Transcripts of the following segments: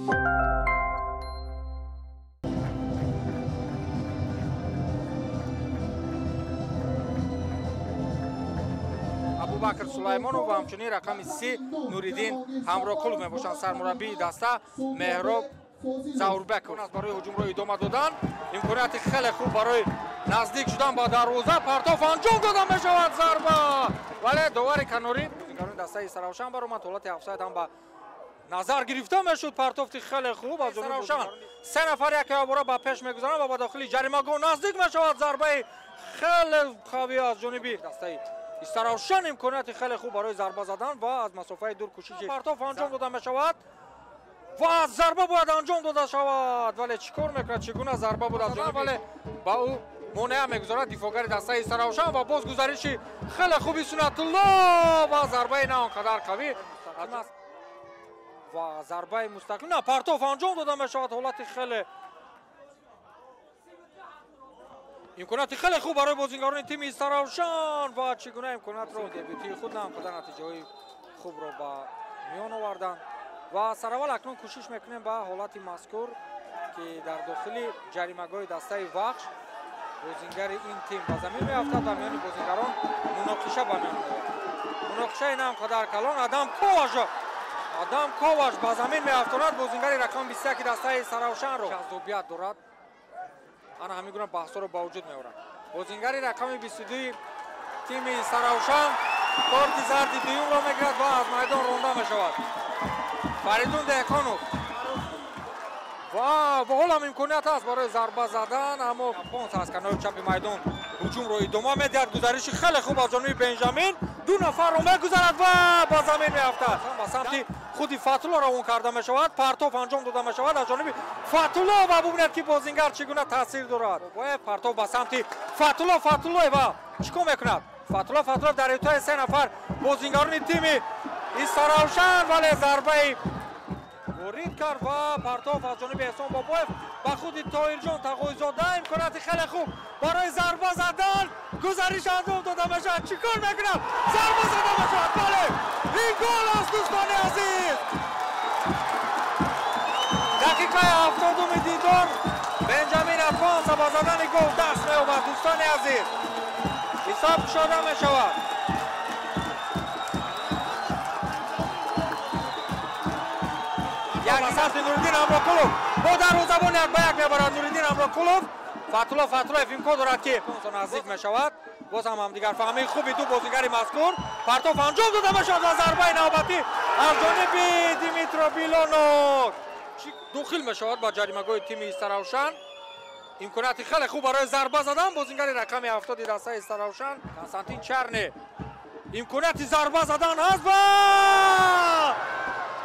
Абубакр Сулаймонов ва ҳамчунин рақами 30 Нуриддин Ҳамроқулов мебошанд. Сармураббии даста Меҳроб Заурбеков барои ҳуҷумро идома додан. Имконияти хеле хуб барои наздик шудан ба дарвоза. Партоф анҷом дода мешавад, зарба, вале довари канорӣ бозингарони дастаи Истаравшан баромад. Ҳолати офсайд ҳам ба назар гирифта мешуд. Партофти хеле хуб аз ҷониби Истаравшан. Се нафар якбора ба пеш мегузаранд ва ба дохили ҷаримагоҳ наздик мешавад. Зарбаи хеле қавӣ аз ҷониби дастаи Истаравшан. Имконияти хеле хуб барои зарба задан ва аз масофаи дур кӯшиши партоф анҷом дода мешавад ва зарба бояд анҷом дода шавад, вале чӣ кор мекунад? Чӣ гуна зарба буд аз ҷониби, вале ба ӯ монеа мегузорад дифоъгари дастаи Истаравшан ва боз гузариши хеле хуби Сунатулло ва зарбаи на он қадар қавӣ ва зарбаи мустақим. На, партоф анҷом дода мешавад. Ҳолати хеле имконияти хеле хуб барои бозингарони тими Истаравшан ва чӣ гуна имкониятро дебютии худ на он қадар натиҷаҳои хубро ба миён оварданд. Ва сараввал акнун кӯшиш мекунем ба ҳолати мазкур, ки дар дохили ҷаримагоҳи дастаи Вахш бозингари ин тим ба замин меафтад ва миёни бозингарон муноқиша ба миён меояд. Муноқишаи на он қадар калон. Адам Коваш ба замин меафтонад бозингари рақами 21 дастаи Истаравшанро. Ҷаззобият дорад, ана ҳамин гуна баҳсҳоро ба вуҷуд меорад. Бозингари рақами 22 тими Истаравшан корти зарди дуюмро мегирад ва аз майдон ронда мешавад. Фаридун Деҳқонов ва ҳолам имконият аст барои зарба задан, аммо Понс аз канори чапи майдон ҳуҷумро идома медиҳад. Гузариши хеле хуб аз ҷониби Бенҷамин, ду нафарро мегузарад ва ба замин меафтад. Ба самти худи Фатулло равон карда мешавад. Партоф анҷом дода мешавад аз ҷониби Фатулло ва бубинед, ки бозингар чӣ гуна таъсир дорад. Партоф ба самти Фатулло, Фатуллоева чӣ кор мекунад? Фатулло, Фатуллоев дар ибтидои се нафар бозингарони тими Истаравшан, вале зарбаи ворид кард ва партоф аз ҷониби Эҳсон Бобоев ба худи Тоҳирҷон Тағойзода. Имконияти хеле хуб барои зарба задан, гузариш анҷом дода мешавад. Чӣ кор мекунад? Зарба зада мешавад, бале, ин гол аст, дӯстони азиз. Дақиқаи 70-уми дидор Бенҷамин Афонса ба задани гол даст меёбад. Дӯстони азиз, ҳисоб кушода мешавад. Як самти Нуриддин Ҳамроқулов бо дарвозабон як ба як мебарад Нуриддин Ҳамроқулов. Фатулло Фатуллоев имкон дорад, ки наздик мешавад. Боз ҳам ҳамдигарфаҳмии хуби ду бозингари мазкур. Партоф анҷом дода мешавад ва зарбаи навбатӣ аз ҷониби Димитро Билонов дохил мешавад ба ҷаримагоҳи тими Истаравшан. Имконияти хеле хуб барои зарба задан бозингари рақами 70 дастаи Истаравшан Константин Чарне. Имконияти зарба задан ҳаст ва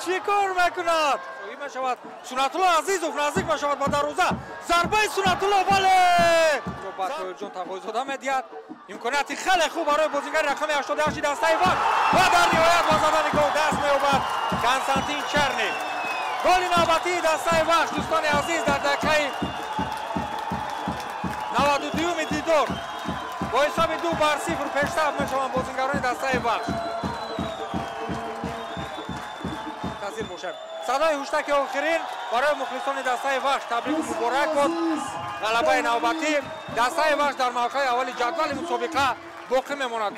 чӣ кор мекунад? Мешавад Сунатулло Азизов наздик мешавад ба дарвоза. Зарбаи Сунатулло, бале, ба Тоҳирҷон Тағойзода медиҳад. Имконияти хеле хуб барои бозингари рақами 88 дастаи Вахш ва дар ниҳоят ба задани гол даст меёбад Константин Чарни. Голи навбатии дастаи Вахш, дӯстони азиз, дар дақиқаи 92-юми дидор бо ҳисоби 2-0 пештар мешаванд бозингарони дастаи Вахш. Мунтазир бошем. Садои ҳуштаки охирин барои мухлисони дастаи Вахш табрику муборак бод. Ғалабаи навбатӣ дастаи Вахш дар мавқеи аввали ҷадвали мусобиқа боқӣ мемонад.